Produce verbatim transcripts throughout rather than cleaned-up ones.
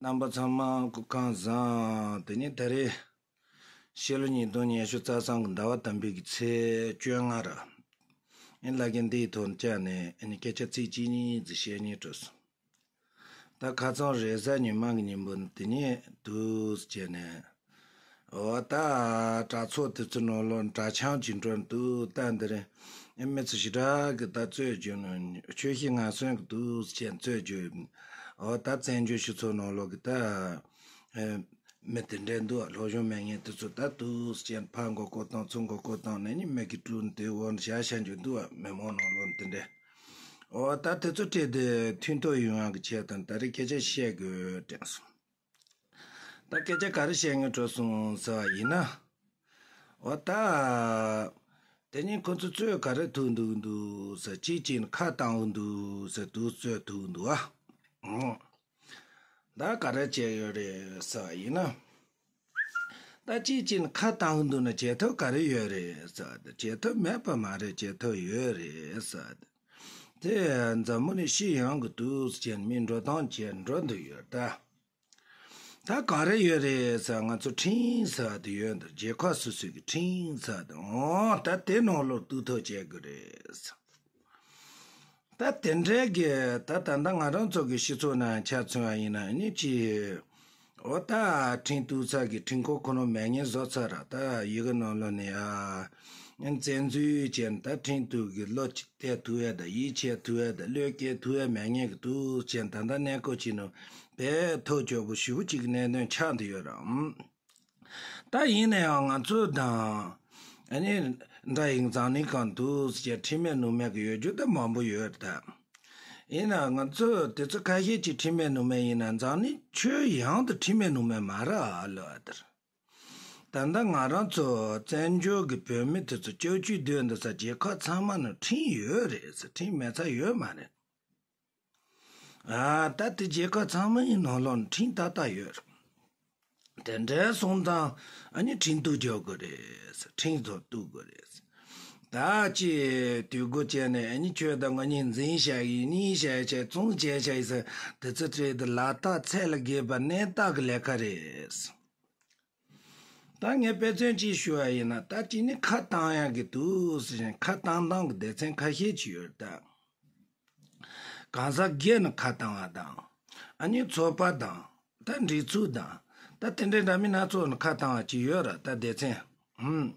རྣམ་པ་ཚང་མ་སྐུ་ཁམས་བཟང་། དེ་ནས་ད་རེས་ཕྱི་ལོ་ཉིས་སྟོང་ཉི་ཤུ་རྩ་གསུམ་གྱི་ཟླ་བ་དང་པོའི་གི་ཚེས་བཅོ་ལྔ་ར། ཨེ་ལ་གིན་འདིའི་ཐོག་བཅར་ནས་ཨེ་ནི་སྐད་ཆ་ཚིག་གཅིག་གཉིས་ཙམ་བཤད་སྙིང་བྲོ་སོང་། ད་ཁ་སང་རེས་གཟའ་ཉི་མ་གི་ཉིན་མོ་དེ་ནས་འདུག་སེ་བྱས་ནས། འོ་ད་དྲ་ཚོགས་དེ་ཚོ་ནང་ལོགས་དྲ་འཆམ་གྱི་འགྲོ་འདུག་ད་འདི་རེད། ཨེ་མི་ཚོ་ཞེ་དྲག་གི་ད་རྩོད་རྒྱུ་ནི་ཆོས་ཤིག་ང་སོན་གི་འདུག་སེ་བྱས་རྩོད་རྒྱུ། འོ་ད་བཙན་བྱོལ་སྤྱི་ཚོགས་ནང་ལོགས་གི་ད་ཨེ་མི་དེ་འདྲས་འདུག་སློབ་སྦྱོང་མེད་མཁན་དེ་ཚོ་ད་འདུག་སེ་བྱས་ཕར་མགོ་སྐོར་བཏང་ཚུར་མགོ་སྐོར་བཏང་ནས་ནི་མི་གི་དཀྲུག་དེ་འོ་བཞག་བཞག་རྒྱུ་འདུག་མི་མང་ནང་ལོགས་དེ་འདྲས། འོ་ད་དེ་ཚོ་སྤྲད་དེ་མཐུན་ཐོག་ཡོང་ཡག་གི་ཆེད་དང་ད་རེས་སྐད་ཆ་བཤད་དགོས་དྲན་སོང་། ད་སྐད་ཆ་ག་རེ་བཤད་སྙིང་བྲོ་སོང་ཟེར་བ་ཡིན་ན། འོ་ད། དེ་ནས་ཁོ་ཚོ་རྩོད་ག་རེ་ཐུག་འདུག་འདུག་ཟེར་གཅིག་གཅིག་ནས་ཁ་བཏང་འདུག་ཟེར་འདུག་རྩོད་ཐུག་འདུག་ཨ། ད་ག་རེ་བྱས་ཡོད་རེད་ཟེར་བ་ཡིན་ན། ད་གཅིག་གཅིག་ནས་ཁ་བཏང་འདུག་ན་བྱེད་ཐབས་ག་རེ་ཡོད་རེད་ཟེར་བ་དེ་བྱེད་ཐབས་མེད་པ་མ་རེད་བྱེད་ཐབས་ཡོད་རེད་ཟེར་བ་དེ། དེ་འཛམ་བུ་གླིང་སྤྱི་ཡོངས་ཀྱི་འདུག་ཟེར་མི་འགྲོ་སྟངས་བྱས་འགྲོ་འདུག་ཡོད་ད། ད་ག་རེ་ཡོད་རེད་ཟེར་ང་ཚོ་ཁྲིམས་ཟེར་བ་དེ་ཡོད་འདུག་རྒྱལ་ཁབ་སོ་སོའི་གི་ཁྲིམས་ཟེར་བ་དེ་འོ་ད་དེ་ནང་ལོགས་གཏུག་ཐབས་བྱེད་དགོས་རེད་ཟེར། ད་དེ་འདྲའི་གི་ད་ད་ལྟ་ང་རང་ཚོ་གི་སྤྱི་ཚོགས་ནང་ཆ་མཚོན་པ་ཡིན་ན་ནི་ཅི། འོ་ད་ཁྲིམས་གཏུག་ས་གི་ཁྲིམས་ཁང་ཁོ་ན་མེད་མཁན་བཟོ་ཚར་ར་ད་ཡི་གེ་ནང་ལོགས་ནས་ཨ། བཙན་འཛུལ་བྱས་ནས་ད་ཁྲིམས་གཏུག་གི་བློ་གཏད་ཐུབ་ཡ་ད་ཡིད་ཆེས་ཐུབ་ཡ་ད་བློས་འགེལ་ཐུབ་ཡ་མེད་མཁན་གི་འདུག་བྱས་ནས་ད་ལྟ་གནས་སྐབས་ཅིག་ནང་དཔེ་ཐབས་སྐྱོ་པོ་ཞེ་པོ་ཅིག་གི་གནད་དོན་ཆགས་བསྡད་ཡོད་ར། ད་ཡིན་ན་ཡང་ང་ཚོ་དང་ཨ་ནི་འདྲ་ཡིན་འཛམ་གླིང་སྒང་འདུག་ཟེར་ཁྲིམས་མེད་ནུས་མེད་གི་ཡོད་རྒྱུ་ད་མང་པོ་ཡོད་རེད་ད། ཡིན་ན་ང་ཚོ་དེ་ཚོ་ཁ་ཤས་ཀྱི་ཁྲིམས་མེད་ནུས་མེད་ཡིན་ན་འཛམ་གླིང་ཁྱོན་ཡོངས་དུ་ཁྲིམས་མེད་ནུས་མེད་མ་རེད་ཨ་ལོ་ཨ་དེར། ད་ལྟ་ང་རང་ཚོ་བཙན་བྱོལ་གྱི་བོད་མི་དེ་ཚོ་སྐྱབས་བཅོལ་སྡོད་འདུག་ས་རྒྱལ་ཁབ་ཚང་མ་ནང་ཁྲིམས་ཡོད་རེད་ཟེར། ཁྲིམས་མེད་ས་ཡོད་མ་རེད། ཨ་ད་དེ་རྒྱལ་ཁབ་ཚང་མའི་ནང་ལོགས་ནས་ཁྲིམས་ཏག་ཏག་ཡོད་རེད། དེ་འདྲའི་སོང་ཙང་ཨ་ནི་ཁྲིམས་གཏུག་རྒྱག་དགོས་རེད་ཟེར། ཁྲིམས་ཐོག་གཏུག་དགོས་རེད་ཟེར། ད་ཅི་དུས་འགོ་བྱས་ནས་ཨ་ནི་ཁྱོད་དང་ང་གཉིས་འཛིང་བྱས་ཡིན་གཉིས་བྱས་བྱས་བཙོང་བྱས་བྱས་ཟེར་དེ་ཚོ་བྲིས་ཏེ་ལག་རྟགས་ཚད་ལས་བརྒལ་བ་གནས་སྟངས་ཀྱི་ལས་ཀ་རེད། ད་ངས་དཔེ་མཚོན་ཅིག་ཞུ་བ་ཡིན་ན་ད་ཅི་ནི་ཁ་བཏང་ཡག་གི་འདུག་ཟེར་བཞིན་ཁ་བཏང་སྟངས་ཀྱི་སྡེ་ཚན་ཁ་ཤས་ཅིག་ཡོད་ད། གང་ཟག་སྒེར་ནས་ཁ་བཏང་བ་དང་། ཨ་ནི་ཚོགས་པ་དང་། ད་སྒྲིག་འཛུགས་དང་། ད་དེ་འདྲའི་འདྲ་མིན་སྣ་ཚོགས་ནས་ཁ་བཏང་བ་ཅིག་ཡོད་ར་ད་སྡེ་ཚན། ཧུམ།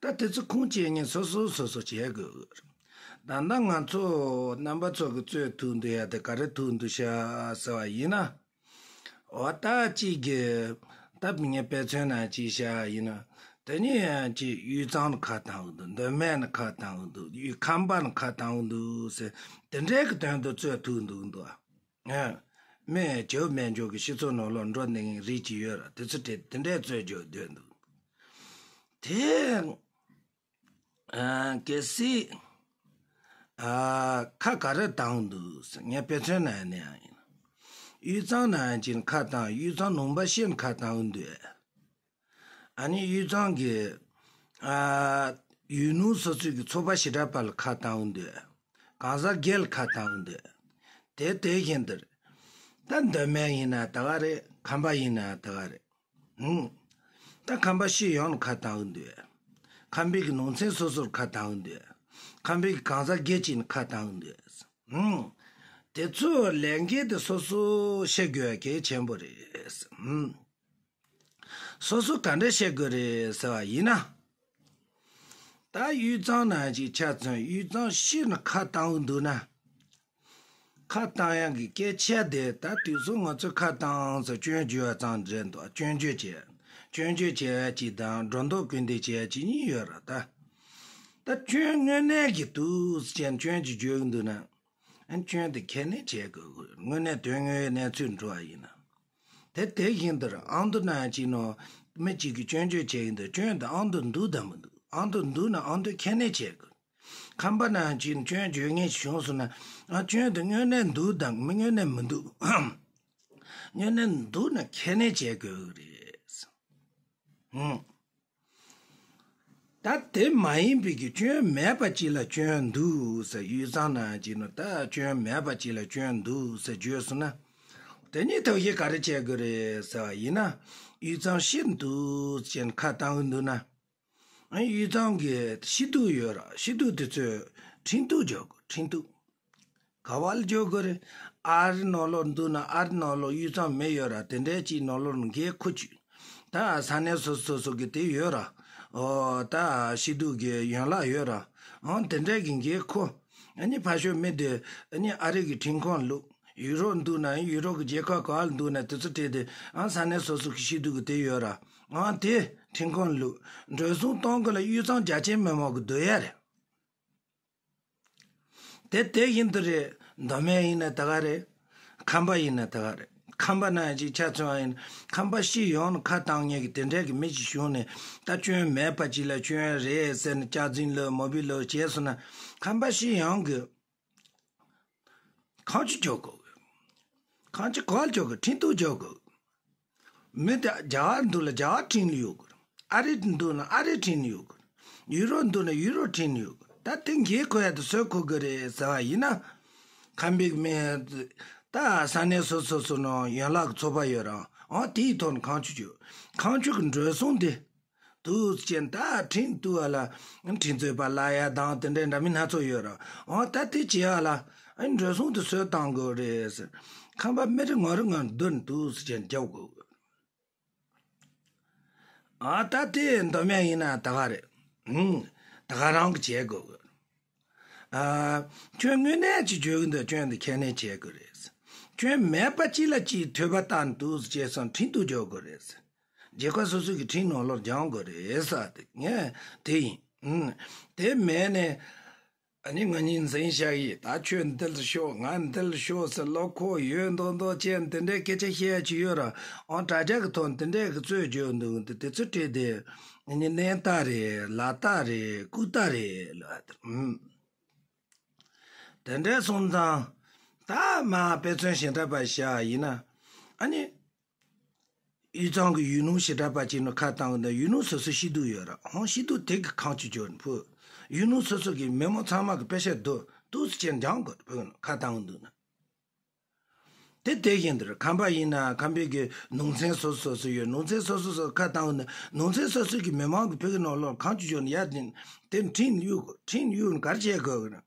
ད་དེ་ཚོ་ཁུངས་སྐྱེལ་མཁན་སོ་སོ་སོ་སོ་བྱེད་དགོས། ད་ལྟ་ང་ཚོ་རྣམ་པ་ཚོ་གི་རྩོད་ཐུག་འདུག་ཡ་དེ་ག་རེ་ཐུག་འདུག་ཤག་ཟེར་བ་ཡིན་ན། འོ་ད་གཅིག་གི་ད་ངས་དཔེ་མཚོན་ནང་གཅིག་བཞག་ཡིན་ན། དེ་ནས་ཡང་གཅིག་དབུས་གཙང་ནས་ཁ་བཏང་གི་འདུག་མདོ་སྨད་ནས་ཁ་བཏང་གི་འདུག་ཡུལ་ཁམས་པ་ནས་ཁ་བཏང་གི་འདུག་ཟེར་དེ་འདྲའི་གི་དོན་དུ་རྩོད་ཐུག་འདུག་འདུག་ཨ། མི་རྒྱབ་མེད་འཇོག་གི་སྤྱི་ཚོགས་ནང་ལོགས་འགྲོ་འདི་ངན་རིགས་ཀྱི་ཡོད་ར་དེ་ཚོ་དེ་དེ་འདྲའི་རྩོད་རྒྱུ་འདོད་འདུག་དེ། ཨ། གལ་སྲིད། ཨ། ཁ་ག་རེ་བཏང་འདུག་ཟེར་ངས་དཔེ་མཚོན་ནང་ནས་ཡང་ཡིན། དབུས་གཙང་ནང་ཅིག་ཁ་བཏང་དབུས་གཙང་ནང་པ་ཤིན་ཁ་བཏང་འདུག་ཨ་ནི་དབུས་གཙང་གི། ཨ། ཡུལ་ནང་སོ་སོའི་གི་ཚོགས་པ་ཞེ་དྲག་པ་ལ་ཁ་བཏང་འདུག་གང་ཟག་སྒེར་ལ་ཁ་བཏང་འདུག་དེ་དེ་བཞིན་དུ། ད་མདོ་སྨད་ཡིན་ན་ད་ག་རེད་ཁམས་པ་ཡིན་ན་ད་ག་རེད། ཧུམ། ད་ཁམས་པ་སྤྱི་ཡོངས་ལ་ཁ་བཏང་གི་འདུག་ཁམས་པའི་གི་ནང་ཚན་སོ་སོར་ཁ་བཏང་གི་འདུག་ཁམས་པའི་གི་གང་ཟག་སྒེར་གཅིག་ནས་ཁ་བཏང་གི་འདུག་ཧུམ། དེ་ཚོ་ལས་འགན་དེ་སོ་སོ་བྱེད་དགོས་གལ་ཆེན་པོ་རེད། ཧུམ། སོ་སོ་ག་འདྲ་བྱེད་དགོས་རེད་ཟེར་བ་ཡིན་ན། ད་དབུས་གཙང་ནང་ཅིག་ཆ་མཚོན་དབུས་གཙང་སྤྱི་ནས་ཁ་བཏང་གི་འདུག་ན། ཁ་བཏང་ཡག་གི་སྐད་ཆ་དེ་ད་དུས་སུ་ང་ཚོས་ཁ་བཏང་ཟེར་སྐྱོན་བརྗོད་པ་ཙམ་རེད་འདུག་སྐྱོན་བརྗོད་བྱས། སྐྱོན་བརྗོད་བྱས་པ་ཅིག་དང་སྒྲོ་འདོགས་སྐུལ་འདེད་བྱས་པ་ཅིག་གཉིས་ཡོད་རེད་ད། ད་སྐྱོན་དངོས་གནས་ཀྱི་འདུག་ཟེར་སྐྱོན་ཅིག་བརྗོད་ཀྱི་འདུག་ན། ཨ་སྐྱོན་དེ་ཁས་ལེན་བྱེད་དགོས་དངོས་གནས་དོན་དངོས་གནས་ཚུལ་འགྲོ་བ་ཡིན་ན། དེ་དེ་བཞིན་དུ་ཨང་དུ་ན་ཅིག་ནོ། མི་གཅིག་གིས་སྐྱོན་བརྗོད་བྱས་ཡིན་འདུག་སྐྱོན་དེ་ཨང་དུ་འདུག་དང་མི་འདུག་ཨང་དུ་འདུག་ན་ཨང་དུ་ཁས་ལེན་བྱེད་དགོས། ཁམས་པ་ནང་བཞིན་སྐྱོན་བརྗོད་མཁན་ཞིག་བྱུང་སོང་ན། ཨ་སྐྱོན་དེ་དངོས་གནས་འདུག་དང་མི་དངོས་གནས་མི་འདུག་དངོས་གནས་འདུག་ན་ཁས་ལེན་བྱེད་དགོས་ཀྱི་རེད། ཧུམ། ད་དེ་མ་ཡིན་པའི་གི་སྐྱོན་མེད་པ་ཅིག་ལ་སྐྱོན་འདུག་ཟེར་དབུས་གཙང་ནང་བཞིན་ནོ་ད་སྐྱོན་མེད་པ་ཅིག་ལ་སྐྱོན་འདུག་ཟེར་བརྗོད་སོང་ན། དེ་ནས་ཐབས་ཤེས་ག་རེ་བྱེད་དགོས་རེད་ཟེར་བ་ཡིན་ན། དབུས་གཙང་ཕྱིར་འདུག་ཅེས་ཁ་བཏང་གི་འདུག་ན། དབུས་གཙང་གི་ཕྱི་དུག་ཡོད་ར། ཕྱི་དུག་དེ་ཚོས་ཁྲིན་ཏུའུ་འཇོག་དགོས། ཁྲིན་ཏུའུ། ག་བ་ལ་འཇོག་དགོས་རེད། ཨ་རི་ནང་ལོགས་འདུག་ན། ཨ་རི་ནང་ལོགས་དབུས་གཙང་མི་ཡོད་ར། དེ་འདྲའི་ཅིག་ནང་ལོགས་ནས་འགན་ཁུར་བཅུག་ད་ས་གནས་སོ་སོ་སོ་གི་དེ་ཡོད་ར། ཨོ་ད་ཕྱི་དུག་གི་ཡན་ལག་ཡོད་ར། ཨང་དེ་འདྲའི་གི་འགན་ཁུར། ཨ་ནི་ཕར་ཕྱོགས་མི་དེ་ཨ་ནི་ཨ་རི་གི་ཁྲིམས་ཁང་བླུགས། ཡུ་རོབ་འདུག་ན་ཡུ་རོབ་གི་རྒྱལ་ཁབ་ག་བ་ལ་འདུག་ན་དེ་ཚོ་ཁྲིད་དེ། ཨང་ས་གནས་སོ་སོ་གི་ཕྱི་དུག་གི་དེ་ཡོད་ར། ཨང་དེ་ཁྲིམས་ཁང་བླུགས། འགྲོ་སོང་གཏོང་གི་ལ་དབུས་གཙང་རྒྱ་ཆེའི་མི་མང་གི་སྡོད་ཡ་རེད། དེ་དེ་བཞིན་དུ་རེད། མདོ་སྨད་ཡིན་ན་ད་ག་རེད། ཁམས་པ་ཡིན་ན་ད་ག་རེད། ཁམས་པ་ན་ཅིག་ཆ་མཚོན་པ་ཡིན་ན། ཁམས་པ་སྤྱི་ཡོངས་ནས་ཁ་བཏང་མཁན་གྱི་དེ་འདྲའི་གི་མི་ཅིག་བྱུང་ནས། ད་སྐྱོན་མེད་པ་ཅིག་ལ་སྐྱོན་རེད་ཟེར་ནས་སྐྱག་རྫུན་ལབ་མོ་བི་ལབ་བྱས་སོང་ན། ཁམས་པ་སྤྱི་ཡོངས་ཀྱི་ཁ་མཆུ་རྒྱག་དགོས། ཁ་མཆུ་ག་བ་རྒྱག་དགོས། ཁྲིན་ཏུའུ་རྒྱག་དགོས། མི་དེ་རྒྱ་གར་འདུག་ལ་རྒྱ་གར་ཁྲིམས་ལ་ཡོད་དགོས། ཨ་རི་འདུག་ན་ཨ་རི་ཁྲིམས་ལ་ཡོད་དགོས། ཡུ་རོབ་འདུག་ན་ཡུ་རོབ་ཁྲིམས་ལ་ཡོད་དགོས། ད་དེ་འགན་ཁུར་ཡ་དེ་སུས་ཁུར་དགོས་རེད་ཟེར་བ་ཡིན་ན། ཁམས་པའི་མི། ད་ས་གནས་སོ་སོ་སོ་ནང་ཡན་ལག་གི་ཚོགས་པ་ཡོད་ར། ཨང་དེའི་ཐོག་ནས་ཁ་མཆུ་རྒྱག་ཁ་མཆུ་གི་འགྲོ་སོང་དེ། དུག་ཅན་ད་ཁྲིམས་གཏུག་པ་ལ་ཁྲིམས་རྩོད་པ་གླ་ཡ་དང་དེ་འདྲའི་འདྲ་མིན་སྣ་ཚོགས་ཡོད་ར། འོ་ད་དེ་བྱེད་ཡ་ལ་ཨ་འགྲོ་སོང་དེ་སུས་གཏང་དགོས་རེད་ཟེར། ཁམས་པ་མི་རེ་ངོ་རེ་ངོ་རེ་བསྡུར་ནས་དུག་ཅན་རྒྱག་དགོས། ཨ་ད་དེ་མདོ་སྨད་ཡིན་ན་ད་ག་རེད། ཨུམ། ད་ག་རང་གི་བྱེད་དགོས། ཨ། ཁྱོད་དངོས་གནས་ཅིག་བརྗོད་ཀྱི་འདུག་སྐྱོན་འདི་ཁས་ལེན་བྱེད་དགོས་རེད། སྐྱོན་མེད་པ་ཅིག་ལ་ཅིག་ཐོས་པ་ལྟ་འདུག་ཅེས་སོང་ཁྲིམས་གཏུག་འཇོག་དགོས་རེད། རྒྱལ་ཁབ་སོ་སོ་གི་ཁྲིམས་ནང་ལོགས་སྦྱང་དགོས་རེད་ཟེར་ཏེ་ངས་དེ་ཡིན། ཨུམ། དེ་མེད་ནས། ཨ་ནི་ང་གཉིས་འཛིང་བཞག་ཡིན། ད་ཁྱོད་འདི་ལ་ཤོག་ང་འདི་ལ་ཤོག་ཟེར་བློ་ཁོག་ཡོད་མདོག་མདོག་བྱས་འདི་འདྲའི་སྐད་ཆ་བཤད་ཡ་ཅིག་ཡོད་ར། ཨང་དྲ་རྒྱ་གི་ཐོག་འདི་འདྲའི་གི་རྩོད་བརྗོད་འདུག་འདི་དེ་ཚོ་བྲིས་ཏེ། ཨ་ནི་གནས་རྟགས་རེད། ལག་རྟགས་རེད། རྐུ་རྟགས་རེད་ལབ་ཨ། ཨུམ། དེ་འདྲ་སོང་ཙང་། ད་མ་དཔེ་མཚོན་ཞེ་དྲག་པ་བཞག་ཡིན་ན། ཨ་ནི། དབུས་གཙང་གི་ཡུལ་ལུང་ཞེ་དྲག་པ་ཅིག་ནང་ཁ་བཏང་གི་འདུག་ཡུལ་ལུང་སོ་སོ་ཕྱི་དུག་ཡོད་ར། ཧོང་ཕྱི་དུག་དེ་གི་ཁ་མཆུ་རྒྱག་ཕུ། ཡུལ་ལུང་སོ་སོ་གི་མི་མང་ཚང་མ་གི་དཔེ་ཆ་འདུག་འདུག་སེ་ཅན་སྦྱང་དགོས་ཕུ་ཁ་བཏང་གི་འདུག་ན། དེ་དེ་བཞིན་དུ་རེད། ཁམས་པ་ཡིན་ན་ཁམས་པའི་གི་ནང་ཚན་སོ་སོ་སོ་ཡོད། ནང་ཚན་སོ་སོ་སོ་ཁ་བཏང་ན་ནང་ཚན་སོ་སོ་གི་མི་མང་གི་ཕུག་གི་ནང་ལོགས་གང་བྱུང་བྱུང་ན་ཡ་དེ་དེ་ཁྲིམས་གཡུག་དགོས། ཁྲིམས་གཡུག་ན་ག་རེ་བྱེད་དགོས་གི་རེད།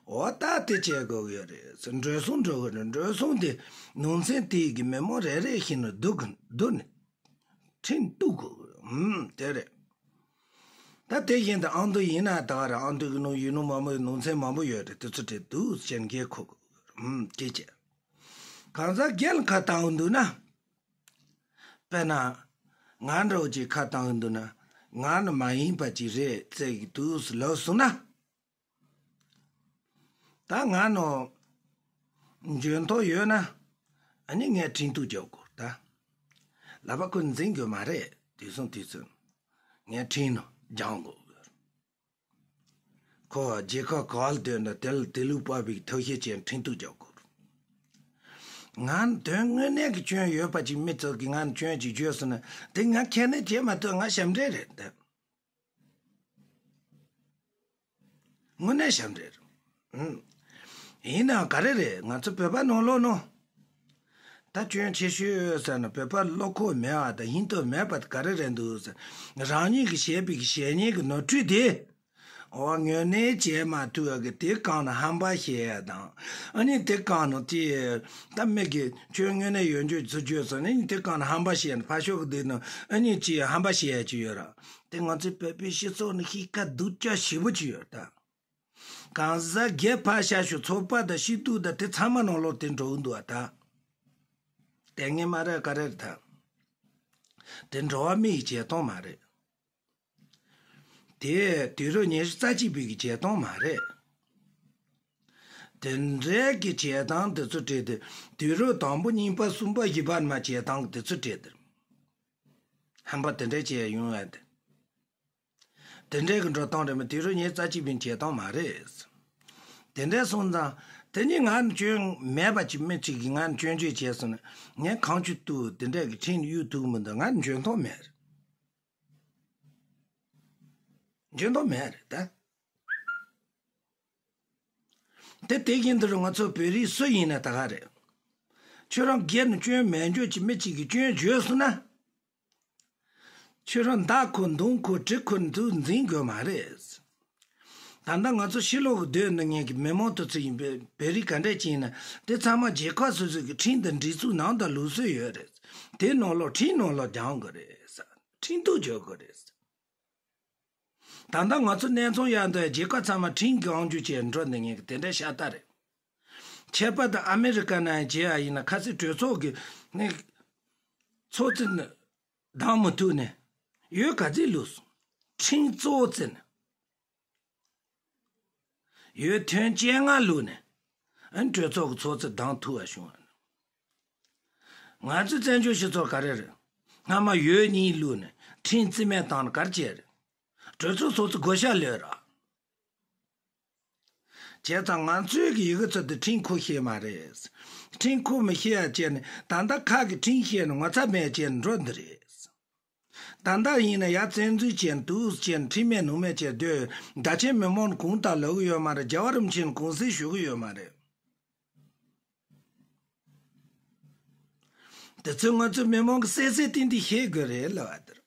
འོ་ད་དེ་བྱེད་དགོས་གི་ཡོད་རེད། འགྲོ་སོང་འགྲོ་གི་རེད། འགྲོ་སོང་དེ་ནང་ཚན་དེ་གི་མི་མང་རེ་རེ་བཞིན་ནས་བསྡུ་གི་བསྡུ་ནས་ཁྲིམས་གཏུག་དགོས་གི་རེད། ཨུམ་དེ་རེད། ད་དེ་བཞིན་དུ་ཨ་མདོ་ཡིན་ན་ད་ག་རེད། ཨ་མདོ་གི་ནང་ཡུལ་ལུང་མང་པོ་ནང་ཚན་མང་པོ་ཡོད་རེད། དེ་ཚོ་དེ་འདུག་སེ་འགན་ཁུར་དགོས་གི་རེད། ཨུམ་དེ་བྱས། གང་ཟག་སྒེར་ལ་ཁ་བཏང་གི་འདུག་ན། དཔེར་ན། ང་འདྲ་བོ་ཅིག་ཁ་བཏང་གི་འདུག་ན། ང་ནི་མ་ཡིན་པ་ཅིག་རེད་ཟེར་གི་འདུག་སེ་ལབ་སོང་ན། ད་ང་ནོ་འཇོན་ཐོག་ཡོད་ན། ཨ་ནི་ངས་ཁྲིམས་གཏུག་རྒྱག་དགོས་ད། ལབ་པ་ཁོ་འཛིང་དགོས་མ་རེད། དུས་སང་དུས་ཚོད། ངས་ཁྲིམས་ནོ་སྦྱང་དགོས། ཁོ་རྒྱལ་ཁབ་ག་བ་ལ་སྡོད་ན་དེ་ལ་དེ་ལུགས་པ་བའི་ཐབས་ཤེས་བྱས་ཁྲིམས་གཏུག་རྒྱག་དགོས། ང་དོན་དངོས་གནས་ཀྱི་སྐྱོན་ཡོད་པ་ཅིག་མི་ཚོ་གིས་ང་ལ་སྐྱོན་ཅིག་བརྗོད་སོང་ན་དེ་ང་ཁས་ལེན་བྱེད་མ་ཐུབ། ང་ཞབས་འདྲེན་རེད་དེ། དངོས་གནས་ཞབས་འདྲེན་རེད། ཨུམ། ཡིན་ནའང་ག་རེ་རེད། ང་ཚོ་བོད་པ་ནང་ལོགས་ནང་། ད་སྐྱོན་ཆེ་ཤོས་ཟེར་ན་བོད་པ་བློ་ཁོག་མེད་པ་དང་ཧིན་ཐོ་མེད་པ་དེ་ག་རེ་རེད་འདུག་ཟེར། རང་ཉིད་ཀྱིས་བྱས་པའི་གི་བྱས་ཉེས་ཀྱི་ནོར་འཁྲུལ་དེ། འོ་དངོས་གནས་བྱས་མ་ཐུབ་པ་གི་དེ་སྒང་ནས་ཧམ་པ་བཤད་ཡ་དང་། ཨ་ནི་དེ་སྒང་ནས་དེ་ད་མི་གི་ཁྱོད་དངོས་གནས་ཡོད་འཇོག་ཚུར་བརྗོད་སོང་ནས་དེ་སྒང་ནས་ཧམ་པ་བཤད་ཡ་ཕར་ཕྱོགས་གི་དེ་ནས་ཨ་ནི་ཅི་ཧམ་པ་བཤད་ཡ་ཅིག་ཡོད་ར། དེ་ང་ཚོའི་བོད་པའི་སྤྱི་ཚོགས་ནང་གཤིས་ཀ་སྡུག་ཅག་ཞེ་པོ་ཅིག་ཡོད་ད། གང་ཟག་སྒེར་ཕར་བཞག་ཤོག་ཚོགས་པ་དང་སྤྱི་འཐུས་དང་དེ་ཚང་མ་ནང་ལོགས་དེ་འགྲོ་གི་འདུག་བ་ད། དེ་ངས་མ་རེད་ག་རེ་རེད་ད། དེ་འགྲོ་བ་མི་ཡི་བྱེད་སྟངས་མ་རེད། དེ་དུས་རབས་ཉི་ཤུ་རྩ་གཅིག་པའི་གི་བྱེད་སྟངས་མ་རེད། དེ་འདྲའི་གི་བྱེད་སྟངས་དེ་ཚོ་བྲིས་ཏེ་དུས་རབས་དང་པོ་གཉིས་པ་གསུམ་པ་བཞི་པ་ནས་མར་བྱེད་སྟངས་དེ་ཚོ་བྲིས་ཏེ། ཧམ་པ་དེ་འདྲའི་བྱས་ཡོང་ཡ་དེ། དེ་འདྲའི་གི་འགྲོ་སྟངས་རེད་མོད། དུས་རབས་ཉི་ཤུ་རྩ་གཅིག་པའི་བྱེད་སྟངས་མ་རེད། དེ་འདྲ་སོང་ཙང་དེ་ནི་ང་ནི་སྐྱོན་མེད་པ་ཅིག་མི་གཅིག་གིས་ང་ནི་སྐྱོན་བརྗོད་བྱས་སོང་ན་ངས་ཁ་མཆུ་གཏུག་དེ་འདྲ་གི་ཁྲིམས་གཡུག་ཐུབ་མི་འདུག་ང་ནི་འཇོན་ཐང་མེད་རེད། འཇོན་ཐང་མེད་རེད་ད། དེ་དེ་བཞིན་དུ་ང་ཚོ་བོད་རིགས་སུ་ཡིན་ན་ད་ག་རེད། ཁྱོད་རང་སྒེར་ནས་སྐྱོན་མེད་འཇོག་གི་མི་གཅིག་གིས་སྐྱོན་བརྗོད་སོང་ན། ཁྱོད་རང་མདའ་ཁུར་མདུང་ཁུར་གྲི་ཁུར་དུ་འཛིང་དགོས་མ་རེད། ད་ལྟ་ང་ཚོ་ཕྱི་ལོགས་སྡོད་ནི་ངེད་ཀྱི་མི་མང་དུ་ཚུད་ཡིན་པའི་བོད་རིགས་ག་འདྲས་ཅིག་ཡིན་ན་དེ་ཚང་མ་རྒྱལ་ཁབ་སོ་སོ་གི་ཁྲིམས་དང་སྒྲིག་འཛུགས་ནང་དང་ལུགས་སྲོལ་ཡོད་རེད། དེ་ནང་ལོགས་ཁྲིམས་ནང་ལོགས་སྦྱང་དགོས་རེད། ཁྲིམས་གཏུག་རྒྱག་དགོས་རེད། ད་ལྟ་ང་ཚོ་གནས་ཚང་ཡག་འདུག་རྒྱལ་ཁབ་ཚང་མ་ཁྲིམས་ཀྱི་དབང་སྒྱུར་བྱས་འགྲོ་ནི་ངེད་ཀྱི་དེ་འདྲའི་ཤ་སྟག་རེད། ཁྱད་པར་དུ་ཨ་མེ་རི་ཀ་ནང་བྱས་ཡ་ཡིན་ན་ཁ་སང་གྲོས་ཚོགས་ཀྱི་ནས་ཚོགས་གཙོ་ནི་བདམས་མི་ཐུབ་ནས་ཡོད་ག་ཚོད་ལུས་སོང་། ཁྲིམས་གཙོ་བོ་བརྩི་ནས། ཡོད་ཐོན་བཅོ་ལྔ་ལུས་ནས་ཨ་ནི་གྲོས་ཚོགས་ཀྱི་ཚོགས་གཙོ་བདམས་ཐུབ་པ་བྱུང་བ་ནི། ང་ཚོའི་བཙན་བྱོལ་སྤྱི་ཚོགས་ག་རེ་རེད། སྔ་མ་ཡོད་གཉིས་ལུས་ནས་ཁྲིམས་རྩིས་མེད་བཏང་ནས་ག་རེ་བྱས་རེད། གྲོས་ཚོགས་ཚོགས་གཙོ་བགོ་བཤའ་ལོས་ར། བྱས་ཙང་ང་ཚོའི་གི་ཡི་གེ་ཚོ་དེ་ཁྲིམས་ཁུར་ཤེས་མ་རེད། ཁྲིམས་ཁུར་མི་ཤེས་ཡ་བྱས་ནས་ད་ལྟ་ཁ་གི་ཁྲིམས་ཤེས་ནས་ངོ་ཚ་མེད་བྱས་ནས་འགྲོ་འདི་རེད། ད་ལྟ་ཡིན་ན་ཡ་བཙན་འཛུལ་བྱས་ནས་དུས་བྱས་ནས་ཁྲིམས་མེད་ནུས་མེད་བྱས་སྡོད་ད་ཆེན་མི་མང་གུང་དང་ལབ་གི་ཡོད་མ་རེད། རྒྱལ་བ་རིན་པོ་ཆེ་ནས་གུང་སེང་ཞུ་གི་ཡོད་མ་རེད། དེ་ཚོ་ང་ཚོ་མི་མང་གི་གསལ་གསལ་ཏན་ཏན་ཤེས་དགོས་རེད་ལབ་པ་དེར།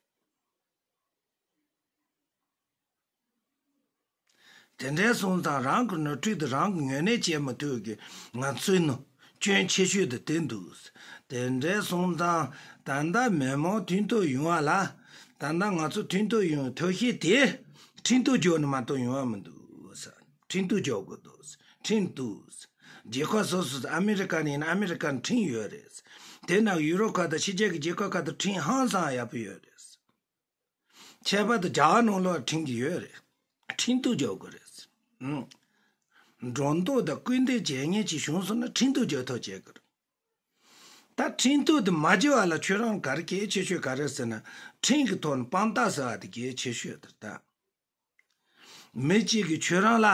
དེ་འདྲའི་སོང་ཙང་རང་གི་ནོར་འཁྲུལ་དེ་རང་གི་ངོས་ལེན་བྱེད་མི་ཐུབ་གི་ང་ཚོའི་ནང་སྐྱོན་ཆེ་ཤོས་དེ་དེ་འདུག་དེ་འདྲའི་སོང་ཙང་ད་ལྟ་མི་མང་མཐུན་སྟོབས་ཡོང་བ་ལ་ད་ལྟ་ང་ཚོ་མཐུན་སྟོབས་ཡོང་བའི་ཐབས་ཤེས་དེ་ཁྲིམས་གཏུག་རྒྱག་ནས་མ་གཏོགས་ཡོང་བ་མི་འདུག་ཁྲིམས་གཏུག་རྒྱག་དགོས་འདུག་ཁྲིམས་གཏུག་རྒྱལ་ཁབ་སོ་སོ་ཨ་མི་རི་ཀ་ནས་ཡིན་ན་ཨ་མི་རི་ཀ་ནས་ཁྲིམས་ཡོད་རེད། དེ་ནང་ཡུ་རོབ་ཁག་དང་ཕྱི་རྒྱལ་གྱི་རྒྱལ་ཁབ་ཁག་ཏུ་ཁྲིམས་ཧང་སང་ཡག་པོ་ཡོད་རེད། ཁྱད་པར་དུ་རྒྱ་གར་ནང་ལོགས་ཁྲིམས་ཀྱི་ཡོད་རེད། ཁྲིམས་གཏུག་རྒྱག་དགོས་རེད། ཨང་། སྒྲོ་འདོགས་དང་སྐུལ་འདེད་བྱེད་མཁན་ཅིག་བྱུང་སོང་ན་ཁྲིམས་གཏུག་རྒྱག་ཐབས་བྱེད་དགོས་རེད། ད་ཁྲིམས་གཏུག་དེ་མ་བྱེད་པ་ལ་ཁྱོད་རང་ག་རེ་གལ་ཆེ་ཤོས་ག་རེ་ཟེར་ན་ཁྲིམས་ཀྱི་ཐོག་ནས་དཔང་རྟགས་ཟེར་བ་དེ་གལ་ཆེ་ཤོས་དེ་རེད་ད། མི་གཅིག་གིས་ཁྱོད་རང་ལ་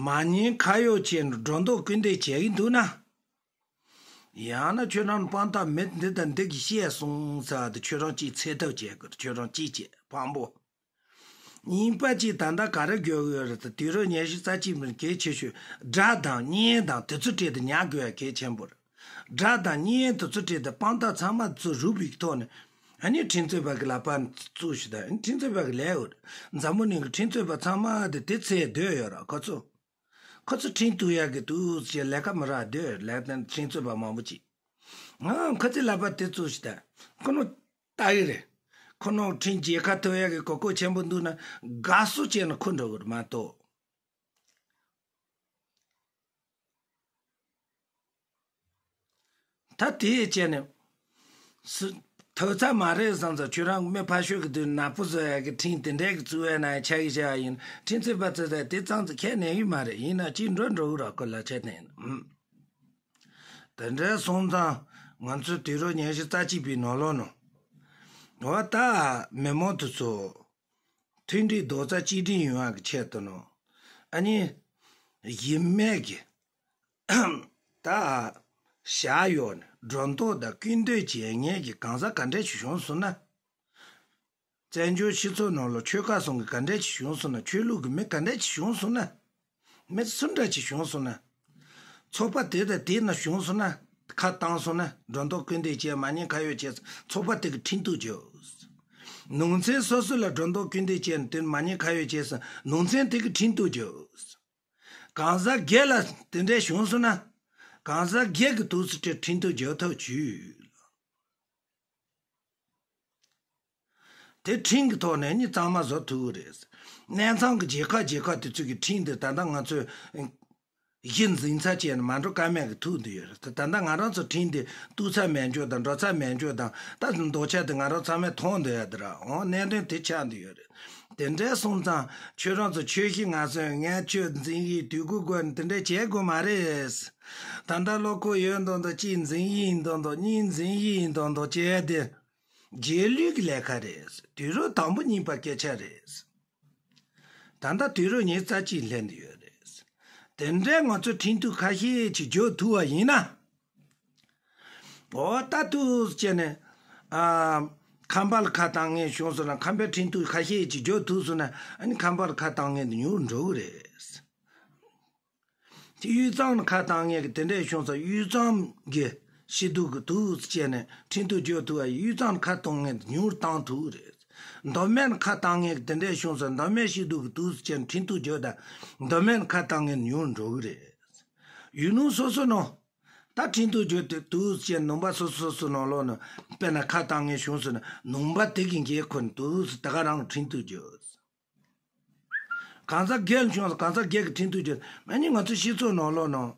མ་ཉེས་ཁ་གཡོགས་བྱས་ནས་སྒྲོ་འདོགས་སྐུལ་འདེད་བྱེད་ཀྱི་འདུག་ན། ཡང་ན་ཁྱོད་རང་དཔང་རྟགས་མི་འདི་དང་འདི་གིས་བཤད་སོང་ཟེར་བ་དེ་ཁྱོད་རང་གཅིག་སེལ་ཐབས་བྱེད་དགོས། ཁྱོད་རང་གཅིག་བྱེད་དཔང་པོ། གཉིས་པ་གཅིག་ད་ལྟ་ག་རེ་དགོས་ཀྱི་ཡོད་རེད་ཟེར་དུས་རབས་ཉི་ཤུ་རྩ་གཅིག་པའི་གལ་ཆེ་ཤོས་དགྲ་དང་གཉེན་དང་དེ་ཚོའི་གྲས་དེ་ཉར་དགོས་ཡ་གལ་ཆེན་པོ་རེད། དགྲ་དང་གཉེན་དེ་ཚོའི་གྲས་དེ་དཔང་རྟགས་ཚང་མ་ཚུར་རུབ་པའི་ཐོག་ནས་ཨ་ནི་ཁྲིམས་རྩོད་པ་གི་ལག་པ་བཙུགས་ཤིག་དང་ཨ་ནི་ཁྲིམས་རྩོད་པ་གི་ལས་འོ་རེད། འཛམ་བུ་གླིང་གི་ཁྲིམས་རྩོད་པ་ཚང་མ་དེ་དེ་ཚོས་སྡོད་ཡོད་ར་ཁོ་ཚོ། ཁོ་ཚོ་ཁྲིམས་གཏུག་ཡག་གི་འདུག་ཟེར་ལས་ཀ་མི་རག་སྡོད་ལས་དོན་ཁྲིམས་རྩོད་པ་མང་པོ་ཅིག་ང་ཁོ་ཚོའི་ལག་པ་དེ་བཙུགས་ཤིག་དང་ཁོ་ནོ་ལྟ་གི་རེད། ཁོ་ནོ་ཁྲིམས་རྒྱལ་ཁ་ཐོབ་ཡག་གི་གོ་སྐབས་ཆེན་པོ་འདུག་ན་དགའ་བསུ་བྱས་ནས་ཁུར་འགྲོ་གི་རེད་མ་གཏོགས། ད་དེ་བྱས་ནས་སུ་ཐོབ་ཚར་མ་རེད་བསམ་ཙང་ཁྱོད་རང་མི་ཕར་ཕྱོགས་ཀྱི་དུས་ནག་པོ་བཟོ་ཡག་གི་ཁྲིམས་དེ་འདྲས་ཀྱི་བཙུགས་ཡ་ན་ཡང་ཆ་གི་བྱ་བ་ཡིན་ཁྲིམས་རྩོད་པ་བཙུགས་ཡ་དེ་ཙང་ཙི་ཁས་ལེན་གི་མ་རེད། ཡིན་ན་ཅིག་འགྲོ་འགྲོ་གི་ར་ཁོ་ལ་ཆ་ནས་ཡིན་ཨུམ། དེ་འདྲས་སོང་ཙང་ང་ཚོའི་དུས་རབས་ཉི་ཤུ་རྩ་གཅིག་པའི་ནང་ལོགས་ནང་འོ་ད་མི་མང་དེ་ཚོ་མཐུན་སྒྲིལ་རྡོག་རྩ་གཅིག་སྒྲིལ་ཡོང་བ་གི་ཆེད་དུ་ནོ། ཨ་ནི་གཞི་མེད་ཀྱི་ད་བཞག་ཡོད་ནི་སྒྲོ་འདོགས་དང་སྐུལ་འདེད་བྱེད་མཁན་གྱི་གང་ཟག་ག་འདྲས་ཞིག་བྱུང་སོང་ན། བཙན་བྱོལ་སྤྱི་ཚོགས་ནང་ལ་ཆོལ་ཁ་གསུམ་གྱི་ག་འདྲས་ཞིག་བྱུང་སོང་ན་ཆོས་ལུགས་ཀྱི་མི་ག་འདྲས་ཞིག་བྱུང་སོང་ན། མི་སུ་འདྲ་ཞིག་བྱུང་སོང་ན། ཚོགས་པ་དེ་དང་དེ་ན་བྱུང་སོང་ན་ཁ་བཏང་སོང་ན་སྒྲོ་འདོགས་སྐུལ་འདེད་བྱས་མ་ཉེས་ཁ་གཡོགས་བྱས་ཚོགས་པ་དེ་གི་ཁྲིམས་གཏུག་རྒྱུ། ནང་ཚན་སོ་སོ་ལ་སྒྲོ་འདོགས་སྐུལ་འདེད་བྱས་ནས་དེ་མ་ཉེས་ཁ་གཡོགས་བྱས་སོང་ནང་ཚན་དེ་གི་ཁྲིམས་གཏུག་རྒྱུ། གང་ཟག་སྒེར་ལ་དེ་འདྲས་བྱུང་སོང་ན་གང་ཟག་སྒེར་གྱི་དུས་སུ་ཁྲིམས་གཏུག་རྒྱག་ཐབས་བྱོས། དེ་ཁྲིམས་ཀྱི་ཐོག་ནས་ནི་གཙང་མ་བཟོ་ཐུབ་ཀྱི་རེད། གནས་ཚང་གི་རྒྱལ་ཁབ་རྒྱལ་ཁབ་དེ་ཚོ་གི་ཁྲིམས་དེ་ད་ལྟ་ང་ཚོས་གཞི་འཛིན་ཚར་བྱས་ནས་མ་འགྲོ་ཀ་མེད་ཀྱི་ཐུག་འདི་ཡོད་རེད། ད་ལྟ་ང་རང་ཚོ་ཁྲིམས་དེ་གཏུག་ཚར་མེད་འཇོག་དང་འགྲོ་ཚར་མེད་འཇོག་དང་ད་ལྡོག་ཆ་དེ་ང་རང་ཚང་མས་མཐོང་འདི་ཡོད་དེ་ར་འོང་གནད་དོན་དེ་ཆགས་འདི་ཡོད་རེད། དེ་འདྲས་སོང་ཙང་ཁྱོད་རང་ཚོ་ཆོས་ཤིག་ང་ཚོས་ངས་ཆོས་འཛིན་གི་དུས་གུ་དགོས་ནས་དེ་འདྲས་བྱེད་དགོས་མ་རེད། ད་ལྟ་བློ་ཁོག་ཡོད་མདོག་མདོག་གཅིག་འཛིན་གི་ཡིན་མདོག་མདོག་གཉིས་འཛིན་གི་ཡིན་མདོག་མདོག་བྱས་ཏེ། རྗེས་ལུས་ཀྱི་ལས་ཀ་རེད། དུས་རབས་དང་པོ་གཉིས་པ་སྐད་ཆ་རེད། ད་ལྟ་དུས་རབས་ཉི་ཤུ་རྩ་གཅིག་སླེབས་འདི་ཡོད་རེད། དེ་འདྲའི་ང་ཚོ་ཁྲིམས་གཏུག་ཁ་ཤས་ཅིག་རྒྱག་ཐུབ་པ་ཡིན་ན། འོ་ད་ཐུགས་བྱས་ནས་ཨ། ཁམས་པ་ལ་ཁ་བཏང་མཁན་བྱུང་སོང་ན་ཁམས་པའི་ཁྲིམས་གཏུག་ཁ་ཤས་ཅིག་རྒྱག་ཐུབ་སོང་ན་ཨ་ནི་ཁམས་པ་ལ་ཁ་བཏང་མཁན་དེ་ཉུང་རུ་འགྲོ་གི་རེད། དབུས་གཙང་ནས་ཁ་བཏང་མཁན་གྱི་དེ་འདྲའི་བྱུང་ཙང་དབུས་གཙང་གི་སྐྱིད་སྡུག་གི་དུས་སུ་བྱས་ནས་ཁྲིམས་གཏུག་བྱེད་ཐུབ་པ་ཡིན། དབུས་གཙང་ནས་ཁ་གཏོང་མཁན་དེ་ཉུང་རུ་བཏང་ཐུབ་ཀྱི་རེད། མདོ་སྨད་ནས་ཁ་བཏང་མཁན་གྱི་དེ་འདྲའི་བྱུང་ཙང་མདོ་སྨད་སྐྱིད་སྡུག་གི་དུས་སུ་བྱས་ནས་ཁྲིམས་གཏུག་བྱེད་དུས་མདོ་སྨད་ནས་ཁ་བཏང་མཁན་ཉུང་རུ་འགྲོ་གི་རེད། ཡུལ་ལུང་སོ་སོ་ནང་ད་ཁྲིམས་གཏུག་བྱེད་དུས་དུས་སུ་བྱས་ནས་ལུང་པ་སོ་སོ་སོ་སོ་ནང་ལོགས་ནས་དཔེར་ན་ཁ་བཏང་མཁན་བྱུང་ཟེར་ན་ལུང་པ་དེ་གི་འགན་ཁུར་ནས་དུས་སུ་དེ་ག་རང་ཁྲིམས་གཏུག་བྱེད། གང་ཟག་སྒེར་བྱུང་ཙང་གང་ཟག་སྒེར་གྱི་ཁྲིམས་གཏུག་བྱེད། ཨ་ནི་ང་ཚོ་སྤྱི་ཚོགས་ནང་ལོགས་ནང་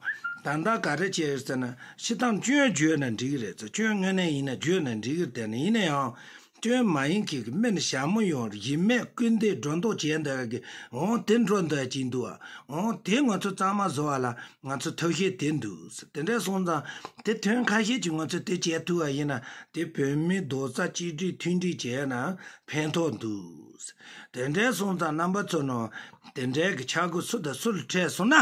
ད་ལྟ་ག་རེ་བྱས་ཡོད་ཟེར་ན་སྤྱིར་བཏང་སྐྱོན་བརྗོད་ན་འགྲིག་གི་རེད་ཟེར། སྐྱོན་དངོས་གནས་ཡིན་ན་བརྗོད་ན་འགྲིག་གི་རེད། དེ་ནི་ཡིན་ན་ཡང་སྐྱོན་མ་ཡིན་མཁན་གྱི་མི་ནི་ཞྭ་མོ་ཡོང་ཡིན་མེད་སྐུར་འདེབས་སྒྲོ་འདོགས་བྱས་འདུག་གི། འོང་དེ་འགྲོ་འདོད་ཀྱིན་འདུག་འོང་དེ་ང་ཚོ་གཙང་མ་བཟོ་བ་ལ་ང་ཚོ་ཐབས་ཤེས་དེ་འདུག་དེ་འདྲ་སོང་ཙང་དེ་དོན་ཁ་ཤས་ཀྱིས་ང་ཚོ་དེ་བྱེད་ཐུབ་པ་ཡིན་ན་དེ་བོད་མི་རྡོག་རྩ་གཅིག་སྒྲིལ་མཐུན་སྒྲིལ་བྱས་ན་ཕན་ཐོགས་འདུག་དེ་འདྲ་སོང་ཙང་རྣམ་པ་ཚོ་ནང་དེ་འདྲའི་གི་ཆག་སྒོ་སུ་དང་སུ་ལ་འཕྲད་སོང་ན་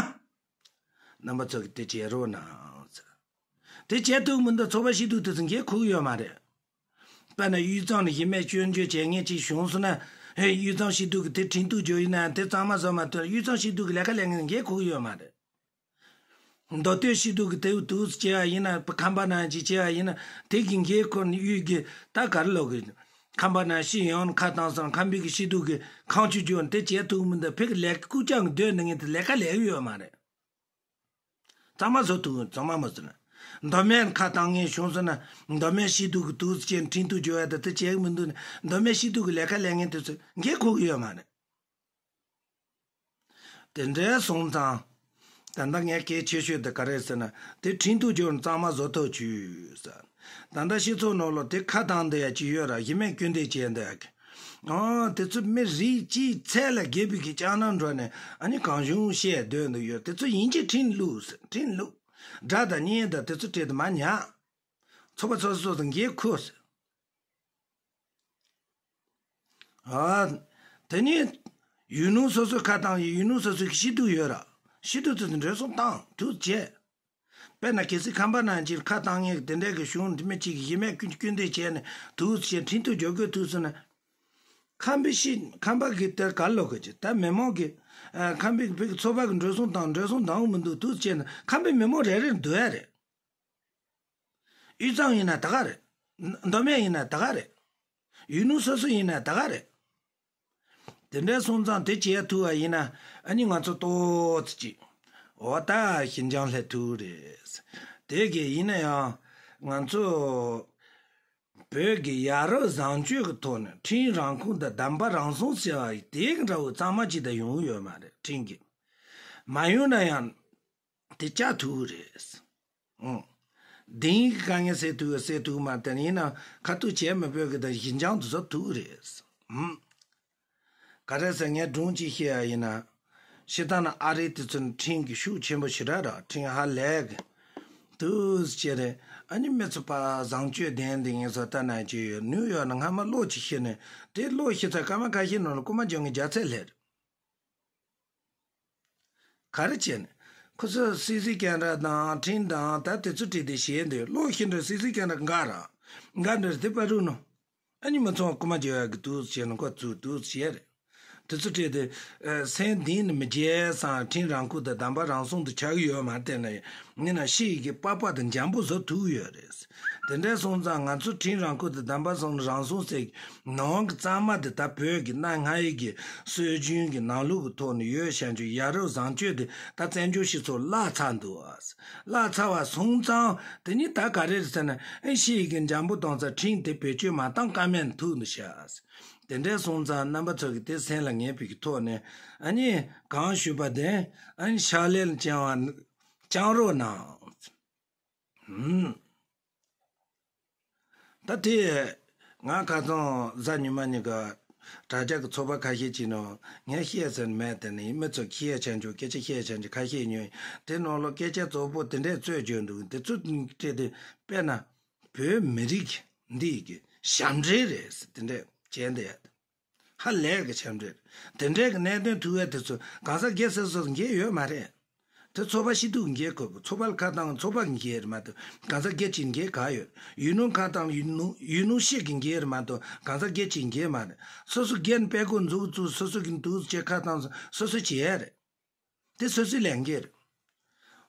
རྣམ་པ་ཚོ་གིས་དེ་བྱེད་རོགས་གནང་། དེ་བྱེད་ཐུབ་མི་འདུག་ཚོགས་པ་སྐྱིད་སྡུག་དེ་ཚོ་འགན་འཁུར་གི་ཡོད་མ་རེད། དཔེར་ན་དབུས་གཙང་ནས་གཞི་མེད་སྐྱོན་བརྗོད་བྱེད་མཁན་ཅིག་བྱུང་སོང་ན། ཧེ་དབུས་གཙང་སྐྱིད་སྡུག་གི་དེ་ཁྲིམས་གཏུག་བྱེད་ཡིན་ན་དེ་གཙང་མ་བཟོ་མ་ཐུབ། དབུས་གཙང་སྐྱིད་སྡུག་གི་ལས་ཀ་ལས་མཁན་འགན་འཁུར་གི་ཡོད་མ་རེད། མདོ་སྟོད་སྐྱིད་སྡུག་གི་དེ་དུས་སུ་བྱས་པ་ཡིན་ན་ཁམས་པ་ནང་ཅིག་བྱས་པ་ཡིན་ན་དེ་གི་འགན་ཁུར་ནས་དབུས་ཀྱི་ད་ག་རེ་ལབ་དགོས། ཁམས་པ་ནང་ཤི་ཡོང་ཁ་བཏང་སོང་། ཁམས་པའི་གི་སྐྱིད་སྡུག་གི་ཁང་ཆུང་ཆུང་དེ་བྱེད་ཐུབ་མི་འདུག་བོད་ཀྱི་ལས་ཀ་རྐུབ་བཀྱག་གི་སྡོད་ནས་ངས་དེ་ལས་ཀ་ལས་གི་ཡོད་མ་རེད། གཙང་མ་བཟོ་ཐུབ་གཙང་མ་མ་བཟོ་ན། མདོ་སྨད་ཁ་བཏང་མཁན་བྱུང་སོང་ན་མདོ་སྨད་སྐྱིད་སྡུག་གི་དུས་སུ་བྱས་ཁྲིམས་གཏུག་བྱེད་ཡ་དེ་དེ་བྱེད་གི་མི་འདུག་ན་མདོ་སྨད་སྐྱིད་སྡུག་གི་ལས་ཀ་ལས་མཁན་དེ་ཚོ་འགན་འཁུར་གི་ཡོད་མ་རེད། དེ་འདྲའི་སོང་ཙང་། ད་ལྟ་ངས་གལ་ཆེ་ཤོས་དེ་ག་རེ་ཟེར་ན་དེ་ཁྲིམས་གཏུག་བྱས་ནས་གཙང་མ་བཟོ་ཐབས་བྱོས་ཟེར། ད་ལྟ་སྤྱི་ཚོགས་ནང་ལ་དེ་ཁ་བཏང་བསྡད་ཡ་ཅིག་ཡོད་ར། གཞི་མེད་སྐུར་འདེབས་བྱས་བསྡད་ཡ་གི། ཨོ་དེ་ཚོ་མི་རིགས་གཅིག་ཚད་ལས་བརྒལ་བའི་གི་ལྕགས་ནང་འགྲོ་ནས་ཨ་ནི་གང་བྱུང་བཤད་སྡོད་འདུག་ཡོད། དེ་ཚོ་ཡིན་གཅིག་ཁྲིམས་བླུགས་ཟེར། ཁྲིམས་བླུགས། དགྲ་དང་གཉེན་དང་དེ་ཚོ་བྲལ་དུ་མ་ཉར། ཚོགས་པ་སོ་སོ་དང་འགན་ཁུར་ཟེར། ཨ། དེ་ནས་ཡུལ་ལུང་སོ་སོའི་ཁ་བཏང་ཡིན། ཡུལ་ལུང་སོ་སོའི་སྐྱིད་སྡུག་ཡོད་ར། སྐྱིད་སྡུག་དེ་ཚོ་འགྲོ་སོང་བཏང་དུས་བྱས། དཔེར་ན་གལ་སྲིད་ཁམས་པ་ནང་ཅིག་ཁ་བཏང་མཁན་གྱི་དེ་འདྲའི་གི་གཞུང་འདི་མི་གཅིག་གིས་གཞི་མེད་སྐུར་སྐུར་འདེབས་བྱས་ནས་དུས་བྱས་ཁྲིམས་གཏུག་བྱེད་དགོས་དུས་སུ་ན། ཁམས་པའི་ཤི་ཁམས་པ་གི་དེར་ག་ལོག་གི་ཅིག་ད་མི་མང་གི། ཨ། ཁམས་པའི་བོད་ཀྱི་ཚོགས་པ་གི་འགྲོ་སོང་བཏང་འགྲོ་སོང་བཏང་མི་འདུག་དུས་བྱས་ན་ཁམས་པའི་མི་མང་རེ་རེ་འདུག་ཡ་རེད། དབུས་གཙང་ཡིན་ན་ད་ག་རེད། མདོ་སྨད་ཡིན་ན་ད་ག་རེད། ཡུལ་ལུང་སོ་སོ་ཡིན་ན་ད་ག་རེད། དེ་འདྲ་སོང་ཙང་དེ་བྱེད་ཐུབ་པ་ཡིན་ན་ཨ་ནི་ང་ཚོ་ཏོག་ཙམ་ཅིག་འོ་ད་ཞི་འཇམ་སླེབས་ཐུབ་རེད། དེ་གི་ཡིན་ན་ཡང་ང་ཚོ་བོད་ཀྱི་ཡ་རབས་བཟང་སྤྱོད་ཀྱི་ཐོག་ནས་ཁྲིམས་རང་ཁུར་དང་བདེན་པ་རང་སྲུང་ཟེར་བ་དེ་གི་འདྲ་བོ་གཙང་མ་ཅིག་ད་ཡོང་གི་ཡོད་མ་རེད། ཁྲིམས་ཀྱི་མ་ཡོང་ན་ཡང་དེ་བཅག་ཐུབ་ཀྱི་རེད། ཨང་། དེང་གི་དཀའ་ངལ་སེལ་ཐུབ་ཡོད་སེལ་ཐུབ་མ་རེད། དེ་ཡིན་ན་ཁ་ཐུག་བྱས་མི་ཕོད་གི་དང་ཞི་འཇམ་དུ་བཟོ་ཐུབ་ཀྱི་རེད། ཨང་། ག་རེ་ཟེར་ངས་སྒྲུང་གཅིག་བཤད་ཡ་ཡིན་ན། སྤྱིར་བཏང་ན་ཨ་རི་དེ་ཚོ་ནི་ཁྲིམས་ཀྱི་ཤུགས་ཆེན་པོ་ཞེ་དྲག་རེད། ཁྲིམས་ཧ་ལས་གི་འདུག་ཟེར་རེད། ཨ་ནི་མི་ཚོ་ཕར་བཟང་སྤྱོད་ལྡན་འདི་ངས་བཟོ་ལྟ་ན་ཅི་ཡོད། ནིའུ་ཡོག་ནས་སྔ་མ་གློག་ཅིག་ཤི་ནས་དེ་གློག་ཤི་ཚར་སྐར་མ་ཁ་ཤས་ནང་ལ་རྐུ་མ་བྱུང་ངས་རྒྱ་ཚད་སླེབས་རེད། ག་རེ་བྱས་ནས། ཁོ་ཚོས་སི་སི་ཀེ་མ་ར་དང་ཁྲིམས་དང་ད་དེ་ཚོ་བྲིས་ཏེ་བྱས་འདུག་གློག་ཤི་འདྲ་སི་སི་ཀེ་མ་ར་འགའ་ར། འགའ་འདྲ་དེ་པ་རུ་ནོ། ཨ་ནི་མི་ཚང་རྐུ་མ་བྱེད་ཡག་གི་དུས་བྱས་ན་ཁོ་ཚོས་དུས་བྱས་རེད། དེ་ཚོ་བྲིས་ཏེ། ཨ། སེམས་གཏིང་ནས་མི་བརྗེད་སང་ཁྲིམས་རང་ཁུར་དང་བདེན་པ་རང་སྲུང་དུ་ཆགས་ཀྱི་ཡོད་མ་རེད་དེ་ན་ཡིན་ན་ཤི་ཡི་གི་པགས་པ་དང་འཇམ་པོ་བཟོ་ཐུབ་ཡོད་རེད། དེ་འདྲ་སོང་ཙང་ང་ཚོ་ཁྲིམས་རང་ཁུར་དང་བདེན་པ་སྲུང་རང་སྲུང་ཟེར་གི་ནང་གི་གཙང་མ་དེ་ད་བོད་ཀྱི་གནའ་སྔ་ཡི་གི་སྲོལ་རྒྱུན་གྱི་ནང་ལུགས་ཀྱི་ཐོག་ནས་ཡོད་བཞག་རྒྱུ་ཡ་རབས་བཟང་སྤྱོད་དེ་ད་བཙན་བྱོལ་སྤྱི་ཚོགས་བརླག་ཚར་འདུག་ཨ། བརླག་ཚར་བ་སོང་ཙང་དེ་ནི་ད་ག་རེ་རེད་ཟེར་ན་ཨེ་ཤི་ཡི་གི་འཇམ་པོ་གཏོང་ས་ཁྲིམས་དེ་བེད་སྤྱོད་མ་བཏང་ཀ་མེད་ཐུག་འདུག་ཤག་དེ་འདྲ་སོང་ཙང་རྣམ་པ་ཚོ་གི་དེ་སེམས་ལ་ངེས་པའི་གི་ཐོག་ནས་ཨ་ནི་གང་ཞུས་པ་དེ་ཨ་ནི་ཕྱག་ལས་ལ་བཅང་བ་བཅང་རོགས་གནང་། ཧུམ། ད་དེ་ང་ཁ་སང་གཟའ་ཉི་མ་ཉིན་ག་དྲ་རྒྱ་གི་ཚོགས་པ་ཁ་ཤས་ཅིག་ནང་ངས་བཤད་ཟིན་མེད་དེ་ནི་མི་ཚོ་ཁྱི་ཡ་ཆ་འཇོག་སྐད་ཆ་ཁྱི་ཡ་ཆ་འཇོག་ཁ་ཤས་ཉོས་དེ་ནང་ལ་སྐད་ཆ་རྫོགས་པོ་དེ་འདྲས་རྩོད་བརྗོད་འདུག་དེ་ཚོ་སྤྲད་དེ་དཔེར་ན་བོད་མི་རིགས་འདི་གི་ཞབས་འདྲེན་རེད་དེ་འདྲས་བྱས་འདི་ཡ། ཧ་ལས་གི་ཆབ་འབྲེལ། དེ་འདྲའི་གི་གནད་དོན་ཐུག་ཡ་དེ་ཚོ་གང་ཟག་སྒེར་སོ་སོ་འགན་ཡོད་མ་རེད། དེ་ཚོགས་པ་སྐྱིད་སྡུག་འགན་ཁུར་དགོས། ཚོགས་པ་ལ་ཁ་བཏང་ཚོགས་པ་གི་འགན་རེད་མ་གཏོགས་གང་ཟག་སྒེར་གཅིག་འགན་ག་ཡོད། ཡུལ་ལུང་ཁ་བཏང་ཡུལ་ལུང་ཡུལ་ལུང་ཤེས་གི་འགན་རེད་མ་གཏོགས་གང་ཟག་སྒེར་གཅིག་འགན་མ་རེད། སོ་སོ་སྒེར་ནས་དཔེ་ཁོ་འཛུགས་བཙུགས་སོ་སོ་གི་འདུག་ཅེས་ཁ་བཏང་སོ་སོ་བྱེད་ཡ་རེད། དེ་སོ་སོའི་ལས་འགན་རེད།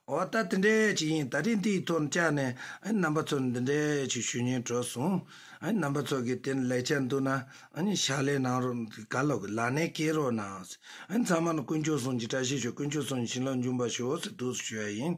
འོ་ད་དེ་འདྲས་ཅིག་ཡིན། ད་རིང་འདིའི་ཐོག་བཅར་ནས་ཨ་ནི་རྣམ་པ་ཚོ་འདི་འདྲས་ཅིག་ཞུ་སྙིང་བྲོ་སོང་། ཨ་ནི་རྣམ་པ་ཚོ་གིས་དེ་ལེགས་ཆ་འདུག་ན་ཨ་ནི་ཕྱག་ལས་གནང་རོགས། ག་ལོག་གི་ལག་ལེན་བཀལ་རོགས་གནང་། ཨ་ནི་ཚང་མ་ལ་དཀོན་མཆོག་གསུམ་གྱི་བཀྲ་ཤིས་ཤོག། དཀོན་མཆོག་གསུམ་གྱི་བྱིན་རླབས་འབྱུང་བར་ཤོག་ཟེར་འདུག་ཞུ་ཡ་ཡིན།